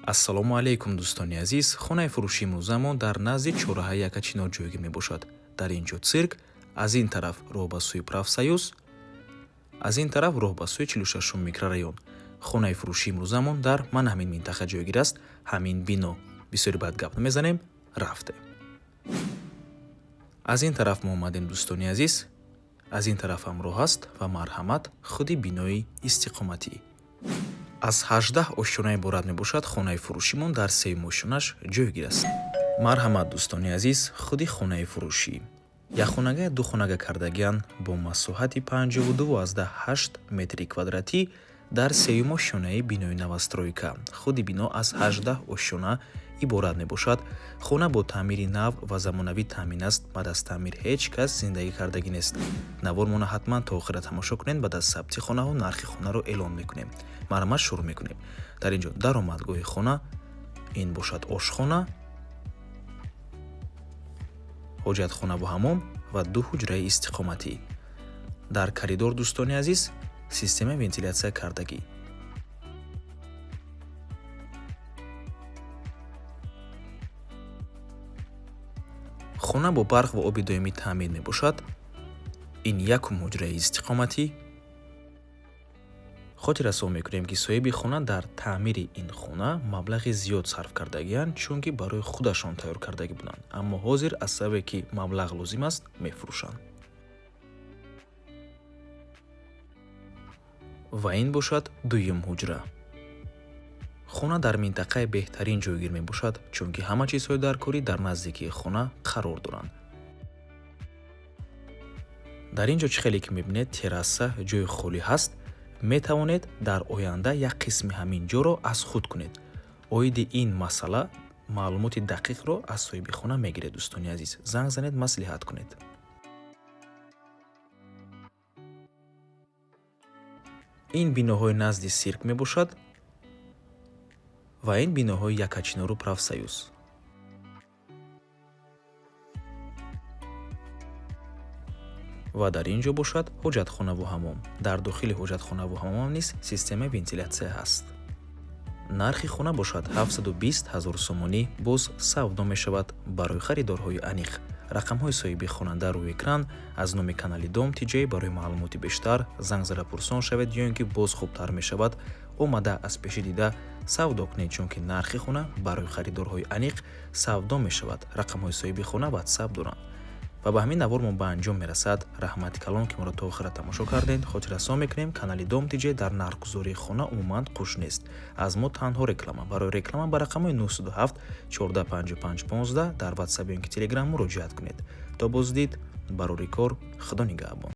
Ассалому алайкум, дӯстони азиз. Хонаи фурӯшии имрӯзамон дар назди чорраҳаи Якачинор ҷойгир мебошад. Дар ин ҷо цирк, аз ин тараф роҳ ба сӯи Профсоюз, аз ин тараф роҳ ба сӯи 46-ум микрорайон. Хонаи фурӯшии имрӯзамон дар ман ҳамин минтақа ҷойгир аст, ҳамин бино. Бисёри баъд гап намезанем, рафтем. Аз ин тараф мо омадем, дӯстони азиз, аз ин тараф ҳам роҳ аст ва марҳамат, худи бинои истиқоматӣ. Аз 18 ошёна иборат мебошад. Хонаи фурӯшимон дар сеюм ошёнаш ҷойгир аст. Марҳамат, дӯстони азиз, худи хонаи фурӯшӣ. Якхонага, духонага кардагиан бо масоҳати 52,8 метри квадратӣ дар сеюм ошёнаи бинои новостройка. Худи бино аз 18 ошёна иборат мебошад. Хона бо таъмири нав ва замонавӣ таъмин аст. Баъд аз таъмир ҳеҷ кас зиндагӣ кардагӣ нест. Навормона ҳатман то охира тамошо кунед. Баъд аз сабти хонаҳо нархи хонаро эълон мекунем. Марҳамат, шурӯъ мекунем. Дар ин ҷо даромадгоҳи хона, ин бошад ошхона, ҳоҷатхонаву ҳамом ва ду ҳуҷраи истиқоматӣ. Дар коридор, дӯстони азиз, системаи вентилятсия кардагӣ. Хона бо барқ ва оби доимӣ таъмин мебошад. Ин якум ҳуҷраи истиқоматӣ. Хотиррасон мекунем, ки соҳиби хона дар таъмири ин хона маблағи зиёд сарф кардагианд, чунки барои худашон тайёр кардагӣ буданд, аммо ҳозир аз сабабе ки маблағ лозим аст, мефурӯшанд. Ва ин бошад дуюм ҳуҷра. Хона дар минтақаи беҳтарин ҷойгир мебошад, чунки ҳама чизҳои даркорӣ дар наздикии хона қарор доранд. Дар ин ҷо, чӣ хеле ки мебинед, терраса, ҷои холӣ ҳаст. Метавонед дар оянда як қисми ҳамин ҷоро аз худ кунед. Оиди ин масъала маълумоти дақиқро аз соҳиби хона мегиред, дӯстони азиз. Занг занед, маслиҳат кунед. Ин биноҳои назди сирк мебошад ва ин биноҳои Якачинору Профсоюз. Ва дар ин ҷо бошад ҳоҷатхонаву ҳамом. Дар дохили ҳоҷатхонаву ҳамомам низ системаи вентилятсия ҳаст. Нархи хона бошад 720 ҳазор сомонӣ, боз савдо мешавад барои харидорҳои аниқ. Рақамҳои соҳиби хона дар рӯи экран. Аз номи канали Дом ТJ барои маълумоти бештар занг зада пурсон шавед ё ин ки боз хубтар мешавад, омада аз пеши дида савдо кунед, чунки нархи хона барои харидорҳои аниқ савдо мешавад. Рақамҳои соҳиби хона ватсап доранд. Ва ба ҳамин навор мо ба анҷом мерасад. Раҳмати калон, ки моро то охира тамошо кардед. Хотиррасон мекунем, канали Дом ТJ дар нархгузории хона умуман қуш нест. Аз мо танҳо реклама. Барои реклама ба рақамҳои 907 14 55 15 дар ватсап ё ин ки телеграм муроҷиат кунед. То боздид, барори кор, Худо нигаҳбон.